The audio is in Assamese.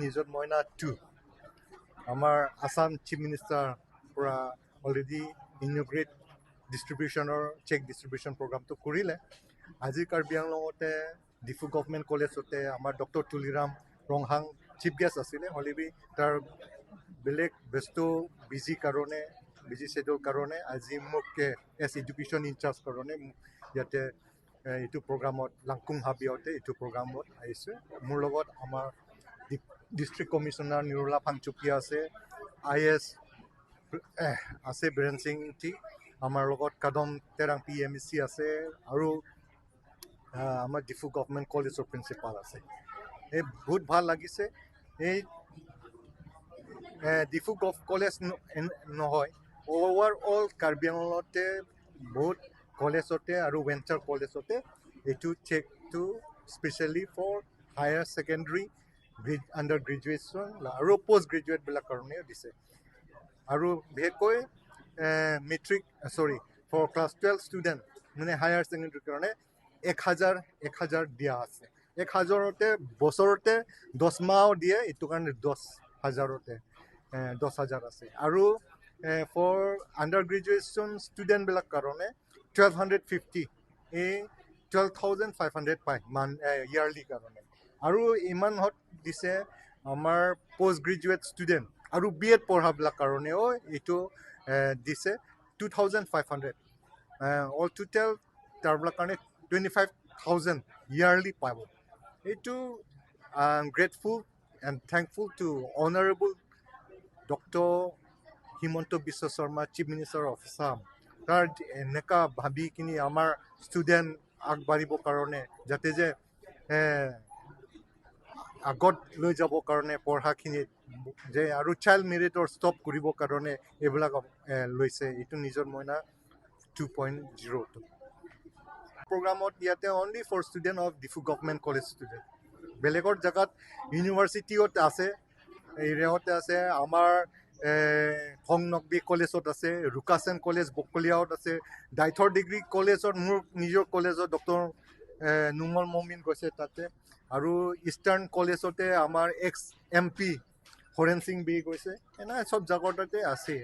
নিযুত মইনা 2 আমাৰ আছাম চিফ মিনিষ্টাৰ পৰা অলৰেডি ইনঅগুৰেট ডিষ্ট্ৰিবিউশ্যনৰ চেক ডিষ্ট্ৰিবিউশ্যন প্ৰগ্ৰামটো কৰিলে। আজি কাৰ্বি আংলঙতে ডিফু গভমেণ্ট কলেজতে আমাৰ doctor Tuliram Ronghang chief guest আছিলে। হ'লেবি তাৰ বেলেগ ব্যস্ত বিজি কাৰণে, বিজি শ্বেডিউল কাৰণে আজি মোক এজ এডুকেশ্যন ইনচাৰ্জ কাৰণে মোক ইয়াতে এইটো প্ৰগ্ৰামত লাংকুং হাবিয়তে এইটো প্ৰগ্ৰামত আহিছে। মোৰ লগত আমাৰ ডিষ্ট্ৰিক্ট কমিশ্যনাৰ নিৰোলা ফাংচুকীয়া আছে, I S আছে বীৰেণ সিং টি, আমাৰ লগত কাদম তেৰাং পি এম চি আছে আৰু আমাৰ ডিফু গভমেণ্ট কলেজৰ প্ৰিন্সিপাল আছে। এই বহুত ভাল লাগিছে। এই ডিফু গভ কলেজ নহয়, অভাৰঅল কাৰ্বি আংলঙতে বহুত কলেজতে আৰু ভেঞ্চাৰ কলেজতে এইটো চেকটো specially for higher secondary, under graduation আৰু পষ্ট গ্ৰেজুৱেটবিলাক কাৰণেও দিছে আৰু বিশেষকৈ matric, sorry, for class 12 student, মানে হায়াৰ ছেকেণ্ডেৰীৰ কাৰণে 1000 1000 দিয়া আছে। 1000তে বছৰতে 10 মাহো দিয়ে, এইটো কাৰণে 10,000তে 10,000 আছে। আৰু ফৰ আণ্ডাৰ গ্ৰেজুৱেশ্যন ষ্টুডেণ্টবিলাক কাৰণে 1250, এই 12,500 পায় মান ইয়াৰলি কাৰণে। আৰু ইমানত দিছে আমাৰ পষ্ট গ্ৰেজুৱেট ষ্টুডেণ্ট আৰু বি এড পঢ়াবিলাক কাৰণেও এইটো দিছে 2500। অল টোটেল তাৰবিলাক কাৰণে 25,000 ইয়াৰলি পাব। এইটো grateful and thankful to honourable Doctor Himanta Biswa Sarma, Chief Minister of Assam. তাৰ এনেকুৱা ভাবি কিনি আমাৰ ষ্টুডেণ্ট আগবাঢ়িবৰ কাৰণে যাতে যে আগত লৈ যাবৰ কাৰণে পঢ়াখিনিত যে আৰু চাইল্ড মেৰিটৰ ষ্টপ কৰিবৰ কাৰণে এইবিলাক লৈছে। এইটো নিযুত মইনা 2.0টো প্ৰগ্ৰামত ইয়াতে only for student of Diphu Government College student. বেলেগৰ জেগাত ইউনিভাৰ্চিটিত আছে, এৰিয়াতে আছে, আমাৰ থংনকবি কলেজত আছে, ৰুকাচেন কলেজ বকলিয়াত আছে, ডাইথৰ ডিগ্ৰী কলেজত, মোৰ নিজৰ কলেজত ডক্টৰ নুমল মমিন গৈছে তাতে আৰু ইষ্টাৰ্ণ কলেজতে আমাৰ ex M P Haren Singh Bey গৈছে। এনে চব জাগৰ তাতে আছে।